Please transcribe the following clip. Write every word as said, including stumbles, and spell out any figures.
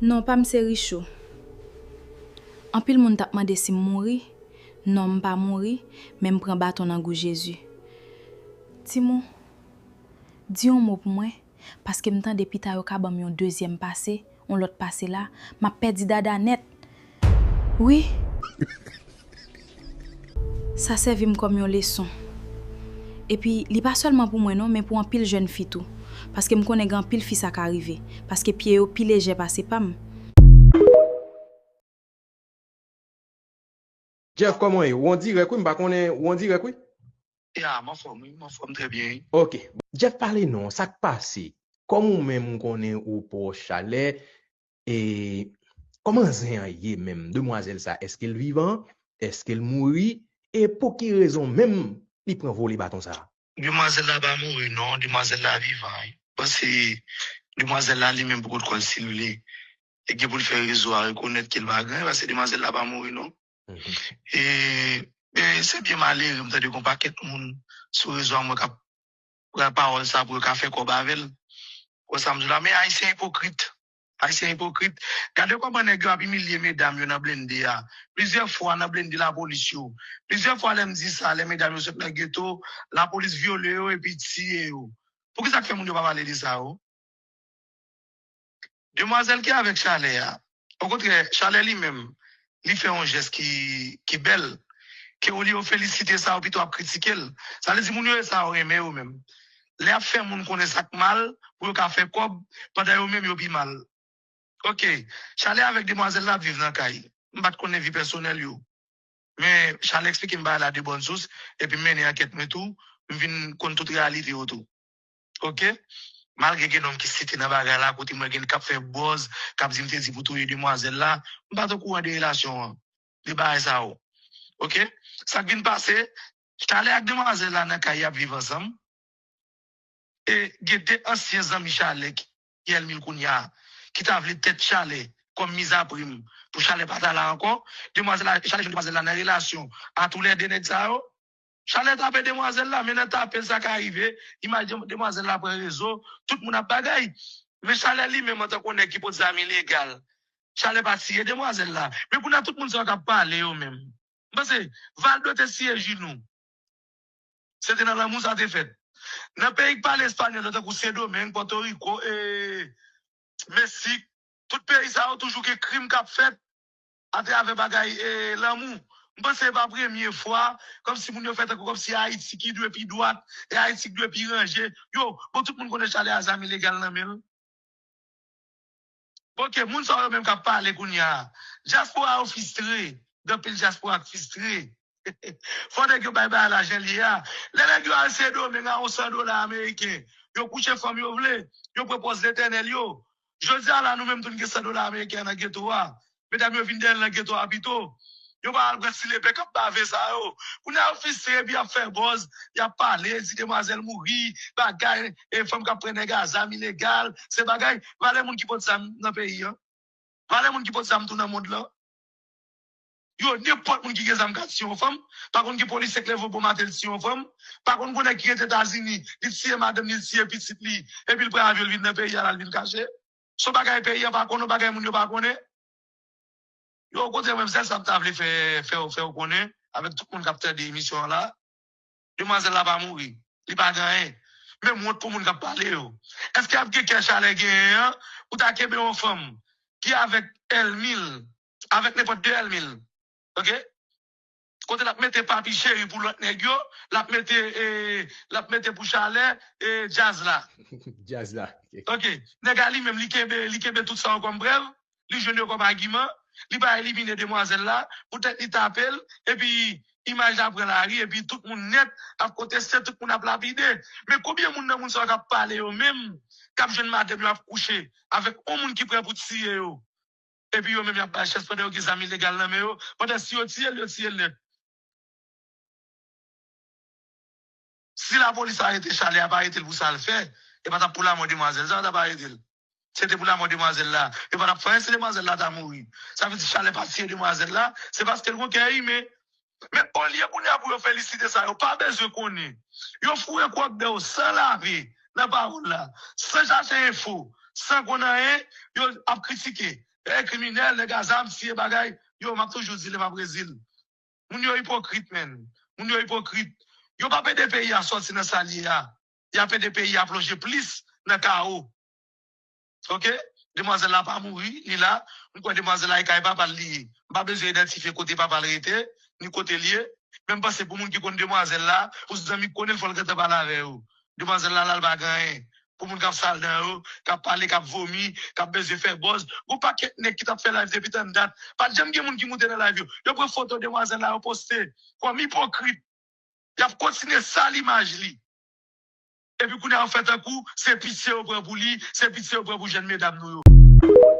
Non, pa m se Richou. Anpil moun t ap mande si m mouri. Non, m pa mouri, men m pran baton nan gou Jezi. Timou, di yon mo pou mwen, paske m tande pita yo ka ban m yon dezyèm pase, yon lòt pase la, m ap pèdi dada nèt. Wi. Sa sèvi m kòm yon leson. Epi, li pa sèlman pou mwen non, men pou anpil jèn fi tou. Paske m konnen gen anpil fi sa ka rive. Paske pye yo pi lejè pase pa m. Jeff, kòman w ye? Ou an dirèk wi, m pa konnen, ou an dirèk wi? Ya, m anfòm wi, m anfòm trè byen wi. Ok. Jeff, pale non, sa k pase? Kòm ou menm m konnen ou pwòch Chalè, e kòman zen an ye menm? Demwazèl sa, èske l vivan? Èske l mouri? E pou ki rezon menm li pran vole baton sa? Demwazèl la pa mouri non, demwazèl la vivan wi. Paske demwazèl la li menm poko t kwè si l vle. Li gen pou l fè rezo a rekonèt ke l pa gen, paske demwazèl la pa mouri non. E, e se byen malere m tande gen yon pakèt moun sou rezo a mwen k ap pran pawòl sa pou yo ka fè kòb avè l. Ou wè sa m di w la? Men Ayisyen ipokrit. Ayisyen ipokrit. Gade kòman nèg yo ap imilye medam yo nan blende a. Plizyè fwa nan blende lapolis yo. Plizyè fwa lè m di sa, lè medam yo sot nan geto, lapolis vyole yo epi tiye yo. Poukisa k fè moun yo pa pale de sa yo? Demwazèl ki avèk Chalè a, okontrè, Chalè li menm, li fè yon jès ki, ki bèl, ke olye yo felisite sa, yo pito ap kritike l. Sa vle di moun yo ye sa yo renmen yo menm. Lè y ap fè moun konnen sa k mal, pou yo ka fè kòb, pandan yo menm yo pi mal. Ok, Chalè avèk demwazèl la ap viv nan kay. M pa t konnen vi pèsonèl yo. Men Chalè eksplike m bagay la de bòn sous, epi m mennen ankèt mwen tou, m vin konn tout reyalite yo tou. Ok? Malgre gen nonm ki site nan bagay la, kote m wè gen k ap fè buzz, k ap di m te di pou touye demwazèl la, m pa t okouran de relasyon an, de bagay sa yo. Ok? Sa k vin pase, Chalè ak demwazèl la nan kay y ap viv ansanm, e gen de ansyen zanmi Chalè ki ki ènmi l kounye a, ki ta vle tèt Chalè kòm mizaprim pou Chalè pa ta la ankò, demwazèl la, Chalè jwenn demwazèl la nan relasyon a toulède nèg sa yo. Chalè tape demwazèl la, men nan tape l sa ka rive, imaj demwazèl la pran rezo, tout moun ap bagay. Men Chalè li menm antanke yon nèg ki pot zam ilegal, Chalè pa tiye demwazèl la. Men kounye a tout moun sa yo k ap pale yo menm. M panse Valdo te siye Jinou. Se te nan lanmou sa te fèt. Nan peyi k pale espanyòl yo tankou Sendomeng, Pòtoriko, e, Meksik, tout peyi sa yo toujou gen krim k ap fèt atravè bagay e, lanmou. M panse e pa premye fwa, kòmsi moun yo fè tankou kòmsi Ayiti ki dwe pi dwat, e Ayiti ki dwe pi ranje. Yo, bon, tout moun konnen Chalè a zam ilegal nan men l. Ok, moun sa yo menm k ap pale kounye a. Dyaspora yo fistre, gen anpil dyaspora k fistre. Fò nèg yo bay bagay la jan l ye a. Lè nèg yo al Sendomeng a yon san dola ameriken, yo kouche fanm yo vle, yo pran pòz letènèl yo. Jodi a la nou menm tou n gen san dola ameriken an nan geto a. Medam yo vin dèyè l nan geto a pito. Yo pa al pran silepè k ap bave sa yo. Kounye a yo fistre epi y ap fè buzz, y ap pale, di demwazèl mouri, bagay, e fanm k ap pran nèg a zam ilegal, se bagay, valè moun ki pot zam nan peyi an. Valè moun ki pot zam tou nan mond lan. Yo, nenpòt moun ki gen zam ka tiye yon fanm, pa konn ki polisye k leve yon bon maten l tiye yon fanm, pa konn gon nèg ki ret Etazini, li tiye madanm li, li tiye pitit li, epi l pran avyon l vin nan peyi a la, l vin kache. Se yon bagay peyi an pa konnen, yon bagay moun yo pa konnen. Yo, okontrè, mwen, sèl sa m ta vle fè, fè w, fè w konnen, avèk tout moun k ap tande emisyon an la, demwazèl la pa mouri. Li pa gen anyen. Men m wont pou moun k ap pale yo. Èske y ap gen kè Chalè genyen an pou ta kenbe yon fanm ki avèk ènmi l, avèk nenpòt de ènmi l? Ok? Kote l ap mete papi cheri pou lòt nèg yo, l ap mete, e, l ap mete pou Chalè, e, djaz la. Djaz la. Ok. Nèg la li menm, li kenbe, li kenbe tout sa yo kòm prèv, li jwenn yo kòm agiman, li pa elimine demwazèl la, poutèt li tape l, epi imaj la pran lari, epi tout moun nèt ap konteste, tout moun ap lapide. Men konbyen moun nan moun sa yo k ap pale yo menm, k ap jwenn madanm yo ap kouche avèk yon moun ki prè pou tiye yo? Epi yo menm y ap bay chans pandan yo gen zam ilegal nan men yo. Pandan si yo tiye l, yo tiye l nèt. Si lapolis arete Chalè, y ap arete l pou sa l fè. E pa t ap pou lanmò demwazèl sa yo t ap arete l. Se te pou lanmò demwazèl la. Yo pa t ap fè anyen si demwazèl la ta mouri. Sa vle di Chalè pa tiye demwazèl la, se paske l gon kè imen. Men olye kounye a pou yo felisite sa, yo pa bezwen konnen. Yo foure kwòk dan yo san lave nan pawòl la, san chache enfo, san konn anyen, yo ap kritike. E kriminèl, nèg a zam, tiye bagay. Yo, m ap toujou di l e m ap redi l. Moun yo ipokrit, menn. Moun yo ipokrit. Yo p ap ede peyi a sòti nan sa l ye a. Y ap ede peyi a plonje plis nan kawo. Oke? Demwazèl la pa mouri, li la. M kwè demwazèl la e kay papa l li ye. M pa bezwen idantifye kote papa l rete, ni kote l ye. Men m panse pou moun ki konn demwazèl la, pou zanmi k konnen l, fò l gentan pale avè yo. Demwazèl la, la l pa gen anyen. Pou moun k ap sal dan yo, k ap pale, k ap vomi, k ap bezwen fè buzz. Gon pakèt nèg ki t ap fè live depi tann dat. Pa t janm gen moun ki moute nan live yo. Yo pran foto demwazèl la, yo poste. Kòm ipokrit. Y ap kontinye sal imaj li. Epi kounye a yo fè tankou se pitye yo pran pou li, se pitye yo pran pou jèn medam nou yo.